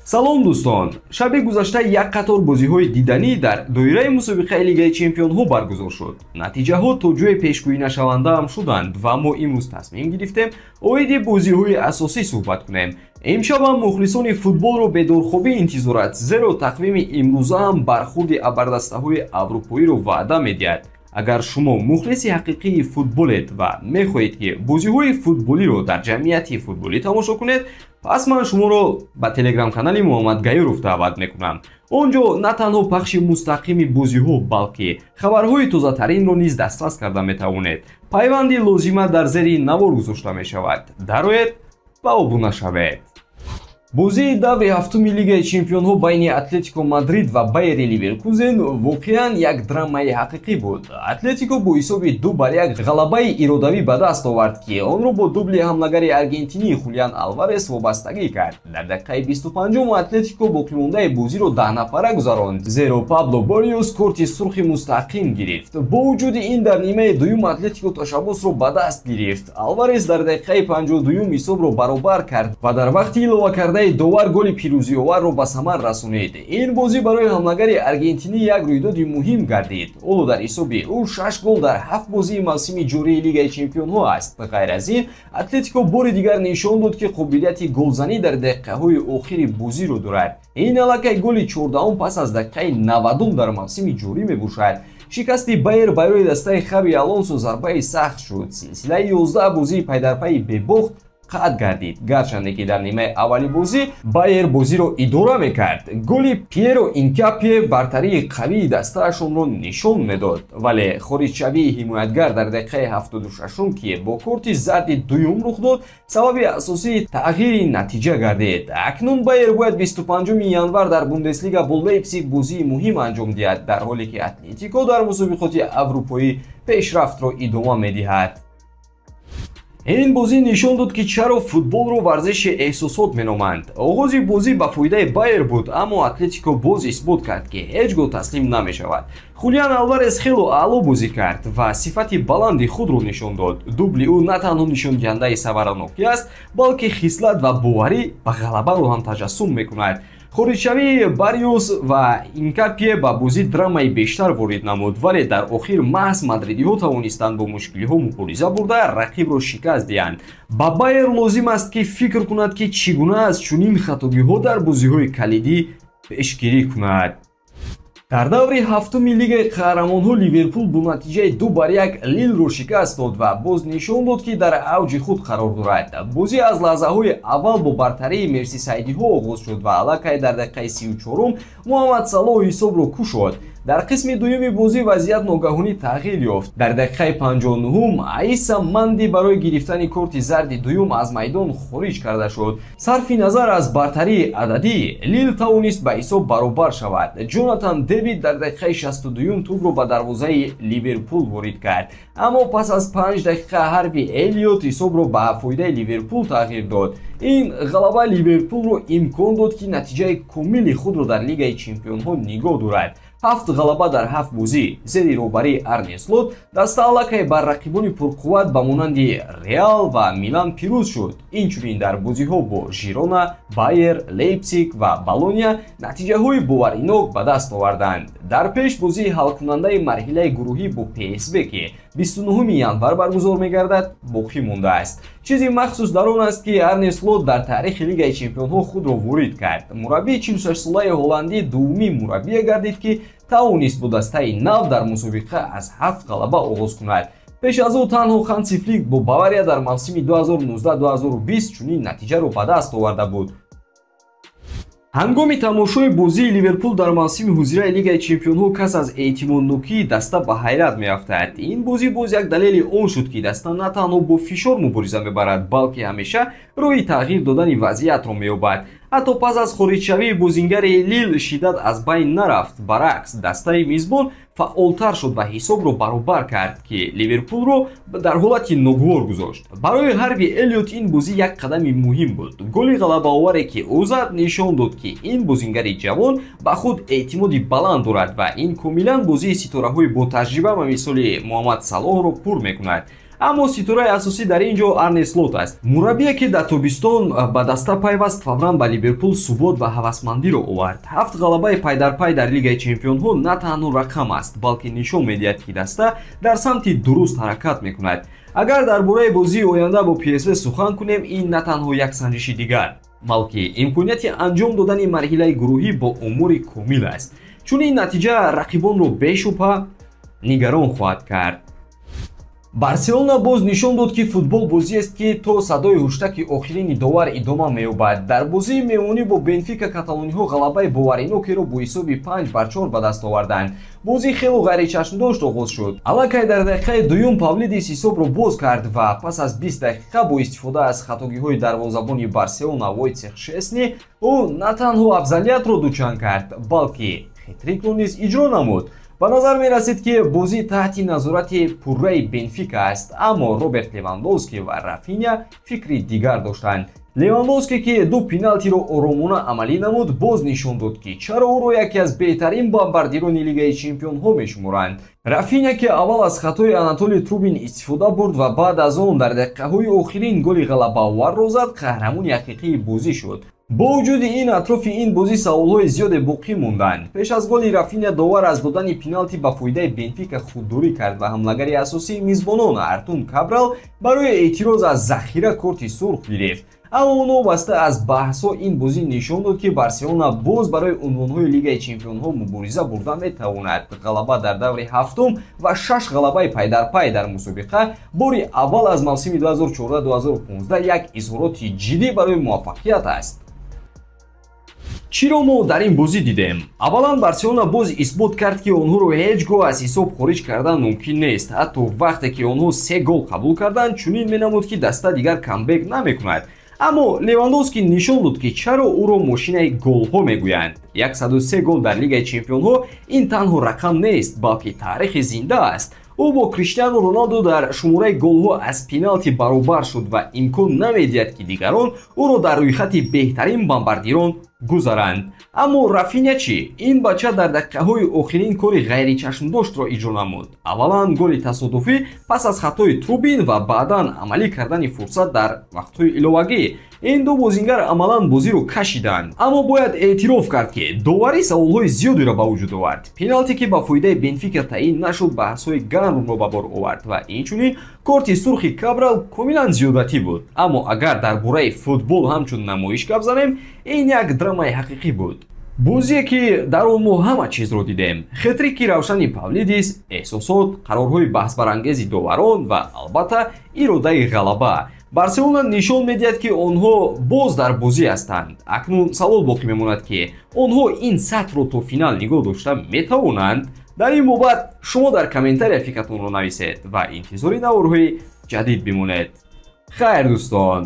Салом дӯстон! Шаби гузашта як қатор бозиҳои диданӣ дар доираи мусобиқаи Лигаи Чемпионҳо баргузор шуд. Натиҷаҳо то ҷое пешгӯӣ нашавандаам шуданд ва мо имрӯз тасмим гирифтем оиди бозиҳои асосӣ суҳбат кунем. Имшабам мухлисони футболро бедорхобӣ интизорад, зеро тақвими имрӯзаам бархурди абардастаҳои аврупоиро ваъда медиҳад. Агар шумо мухлиси ҳақиқии футболед ва мехоҳед, ки бозиҳои футболиро дар ҷамъияти футболӣ тамошо кунед, пас ман шуморо ба телеграм-канали Муҳаммад Гаиров даъват мекунам. Он ҷо на танҳо пахши мустақими бозиҳо, балки хабарҳои тозатаринро низ дастрас карда метавонед. Пайванди лозима дар зери навор гузошта мешавад. Дароед ва обуна шавед. Бозии даври ҳафтуми Лигаи Чемпионҳо байни Атлетико Мадрид ва Байери Ливеркузен воқеан як драмаи ҳақиқӣ буд. Атлетико бо ҳисоби 2-1 ғалабаи иродавӣ ба даст овард, ки онро бо дубли ҳамлагари аргентинӣ Хулиан Алварес вобастагӣ кард. Дар дақиқаи 25 Атлетико боқимондаи бозиро 10 нафара гузаронд, зеро Пабло Бориус корти сурхи мустақим гирифт. Бо вуҷуди ин, дар нимаи дуюм Атлетико ташаббусро ба даст гирифт. Алварес дар дақиқаи 52 ҳисобро баробар кард ва дар вақти иловакардаи довар голи пирӯзиоварро ба самар расонид. Ин бозӣ барои ҳамлагари аргентинӣ як рӯйдоди муҳим гардид. Ҳоло дар ҳисоби ӯ шаш гол дар ҳафт бозии мавсими ҷории Лигаи Чемпионҳо аст. Ғайр аз ин, Атлетико бори дигар нишон дод, ки қобилияти голзанӣ дар дақиқаҳои охири бозиро дорад. Ин аллакай голи 14-ум пас аз дақиқаи 90-ум дар мавсими ҷорӣ мебошад. Шикасти Байер барои дастаи Хаби Алонсо зарбаи сахт шуд. Силсилаи 11 бозии пайдарпайи бебохт қатъ гардид. Гарчанде ки дар нимаи аввали бозӣ Байер бозиро идора мекард, голи Пьеро Инкапие бартарии қавии дастаашонро нишон медод, вале хориҷшавии ҳимоятгар дар дақиқаи 76-ум, ки бо корти зарди дуюм рух дод, сабаби асосии тағйири натиҷа гардид. Акнун Байер бояд 25 январ дар Бундеслига бо Лейпсиг бозии муҳим анҷом диҳад, дар ҳоле ки Атлетико дар мусобиқоти аврупоӣ пешрафтро идома медиҳад. Ин бозӣ нишон дод, ки чаро футболро варзиши эҳсосот меноманд. Оғози бозӣ ба фоидаи Байер буд, аммо Атлетико боз исбот кард, ки ҳеҷ гоҳ таслим намешавад. Хулиан Алварес хело аъло бозӣ кард ва сифати баланди худро нишон дод. Дубли ӯ на танҳо нишондиҳандаи самаранокӣ аст, балки хислат ва боварӣ ба ғалабаро ҳам таҷассум мекунад. Хориҷшавии Бариус ва Инкапие ба бозӣ драмаи бештар ворид намуд, вале дар охир маҳз мадридиҳо тавонистанд бо мушкилиҳо мубориза бурда, рақибро шикаст диҳанд. Ба Байер лозим аст, ки фикр кунад, ки чӣ гуна аз чунин хатогиҳо дар бозиҳои калидӣ пешгирӣ кунад. Дар даври ҳафтуми Лигаи Қаҳрамонҳо Ливерпул бо натиҷаи 2-1 Лилро шикаст дод ва боз нишон дод, ки дар авҷи худ қарор дорад. Бозӣ аз лаҳзаҳои аввал бо бартарии мерсисайдиҳо оғоз шуд ва аллакай дар дақиқаи 34-ум Муҳаммад Салоҳ ҳисобро кушод. Дар қисми дуюми бозӣ вазъият ногаҳонӣ тағйир ёфт. Дар дақиқаи 59-ум Аиса Манди барои гирифтани корти зарди дуюм аз майдон хориҷ карда шуд. Сарфи назар аз бартарии ададӣ, Лил тавонист ба ҳисоб баробар шавад. Ҷонатан Дэвид дар дақиқаи 62-юм тӯбро ба дарвозаи Ливерпул ворид кард, аммо пас аз 5 дақиқа Ҳарви Элиот ҳисобро ба фоидаи Ливерпул тағйир дод. Ин ғалаба Ливерпулро имкон дод, ки натиҷаи комили худро дар Лигаи Чемпионҳо нигоҳ дорад: ҳафт ғалаба дар ҳафт бозӣ. Зери роҳбарии Арне Слот даста аллакай бар рақибони пурқувват ба монанди Реал ва Милан пирӯз шуд. Инчунин дар бозиҳо бо Жирона, Байер, Лейпсиг ва Болония натиҷаҳои боваринок ба даст оварданд. Дар пеш бозии ҳалкунандаи марҳилаи гурӯҳӣ бо ПСВ, ки 29 январ баргузор мегардад, боқӣ мондааст. Чизи махсус дар он аст, ки Арне Слот дар таърихи Лигаи Чемпионҳо худро ворид кард. Мураббии 46-солаи ҳолландӣ дуввумин мураббие гардид, ки тавонист бо дастаи нав дар мусобиқа аз ҳафт ғалаба оғоз кунад. Пеш аз ӯ танҳо Ханси Флик бо Бавария дар мавсими 2019-2020 чунин натиҷаро ба даст оварда буд. Ҳангоми тамошои бозии Ливерпул дар мавсими ҳозираи Лигаи Чемпионҳо кас аз эътимоднокии даста ба ҳайрат меафтад. Ин бозӣ боз як далели он шуд, ки даста на танҳо бо фишор мубориза мебарад, балки ҳамеша роҳи тағйир додани вазъиятро меёбад. Ҳатто пас аз хориҷшавии бозингари Лил шиддат аз байн нарафт. Баръакс, дастаи мизбон фаъолтар шуд ва ҳисобро баробар кард, ки Ливерпулро дар ҳолати ногувор гузошт. Барои Ҳарви Элиот ин бозӣ як қадами муҳим буд. Голи ғалабаоваре, ки ӯ зад, нишон дод, ки ин бозингари ҷавон ба худ эътимоди баланд дорад ва ин комилан бозии ситораҳои ботаҷриба ба мисоли Муҳаммад Салоҳро пур мекунад. Аммо ситораи асосӣ дар ин ҷо Арне Слот аст. Мураббие ки дар тобистон ба даста пайваст, фавран ба Ливерпул субот ва ҳавасмандиро овард. 7 ғалабаи пайдарпай дар Лигаи Чемпионҳо на танҳо рақам аст, балки нишон медиҳад, ки даста дар самти дуруст ҳаракат мекунад. Агар дар бораи бозии оянда бо ПСВ сухан кунем, ин на танҳо як санҷиши дигар, балки имконияти анҷом додани марҳилаи гурӯҳӣ бо умури комил аст. Чунин натиҷа рақибонро бешубҳа нигарон хоҳад кард. Барселона боз нишон дод, ки футбол бозиест, ки то садои ҳуштаки охирини довар идома меёбад. Дар бозии меҳмонӣ бо Бенфика каталониҳо ғалабаи боваринокеро бо ҳисоби 5-4 ба даст оварданд. Бозӣ хело ғайричашмдошт оғоз шуд. Аллакай дар дақиқаи дуюм Павлидис ҳисобро боз кард ва пас аз 20 дақиқа бо истифода аз хатогиҳои дарвозабони Барселона Войтсех Шесни ӯ на танҳо афзалиятро дучанд кард, балки хетрикро низ иҷро намуд. Ба назар мерасид, ки бозӣ таҳти назорати пурраи Бенфика аст, аммо Роберт Левандовски ва Рафиня фикри дигар доштанд. Левандовски, ки 2 пеналтиро оромона амалӣ намуд, боз нишон дод, ки чаро ӯро яке аз беҳтарин бомбардирони Лигаи Чемпионҳо мешуморанд. Рафиня, ки аввал аз хатои Анатолий Трубин истифода бурд ва баъд аз он дар дақиқаҳои охирин голи ғалабаоварро зад, қаҳрамони ҳақиқии бозӣ шуд. Бо вуҷуди ин, атрофи ин бозӣ саволҳои зиёде боқӣ монданд. Пеш аз голи Рафиня довар аз додани пеналти ба фоидаи Бенфика худдорӣ кард ва ҳамлагари асосии мизбонон Артун Кабрал барои эътироз аз захира корти сурх гирифт. Аммо новобаста аз баҳсҳо ин бозӣ нишон дод, ки Барселона боз барои унвонҳои Лигаи Чемпионҳо мубориза бурда метавонад. Ғалаба дар даври ҳафтум ва 6 ғалабаи пайдарпай дар мусобиқа бори аввал аз мавсими 2014-2015 як изҳороти ҷиддӣ барои муваффақият аст. Чиро мо дар ин бозӣ дидем? Аввалан, Барселона боз исбот кард, ки онҳоро ҳеҷ гоҳ аз ҳисоб хориҷ кардан мумкин нест. Ҳатто вақте ки онҳо 3 гол қабул карданд, чунин менамуд, ки даста дигар камбек намекунад. Аммо Левандовски нишон дод, ки чаро ӯро мошинаи голҳо мегӯянд. 103 гол дар Лигаи Чемпионҳо ин танҳо рақам нест, балки таърихи зинда аст. Ӯ бо Криштиану Роналду дар шумораи голҳо аз пеналти баробар шуд ва имкон намедиҳад, ки дигарон ӯро дар рӯйхати беҳтарин бомбардирон гузаранд. Аммо Рафиня чӣ? Ин бача дар дақиқаҳои охирин кори ғайричашмдоштро иҷро намуд. Аввалан голи тасодуфӣ пас аз хатои Трубин ва баъдан амалӣ кардани фурсат дар вақтҳои иловагӣ. Ин ду бозингар амалан бозиро кашиданд. Аммо бояд эътироф кард, ки доварӣ саволҳои зиёдеро ба вуҷуд овард. Пеналте ки ба фоидаи Бенфика таъин нашуд, баҳсҳои гармро ба бор овард ва инчунин корти сурхи Кабрал комилан зиёдатӣ буд. Аммо агар дар бораи футбол ҳамчун намоиш гап занем, ин як драмаи ҳақиқӣ буд. Бозие ки дар он мо ҳама чизро дидем: хетрики равшани Павлидис, эҳсосот, қарорҳои баҳсбарангези доварон ва албатта иродаи ғалаба. Барселона нишон медиҳад, ки онҳо боз дар бозӣ ҳастанд. Акнун савол боқӣ мемонад, ки онҳо ин сатҳро то финал нигоҳ дошта метавонанд? Дар ин бобат шумо дар комментария фикратонро нависед ва интизори наворҳои ҷадид бимонед. Хайр, дӯстон!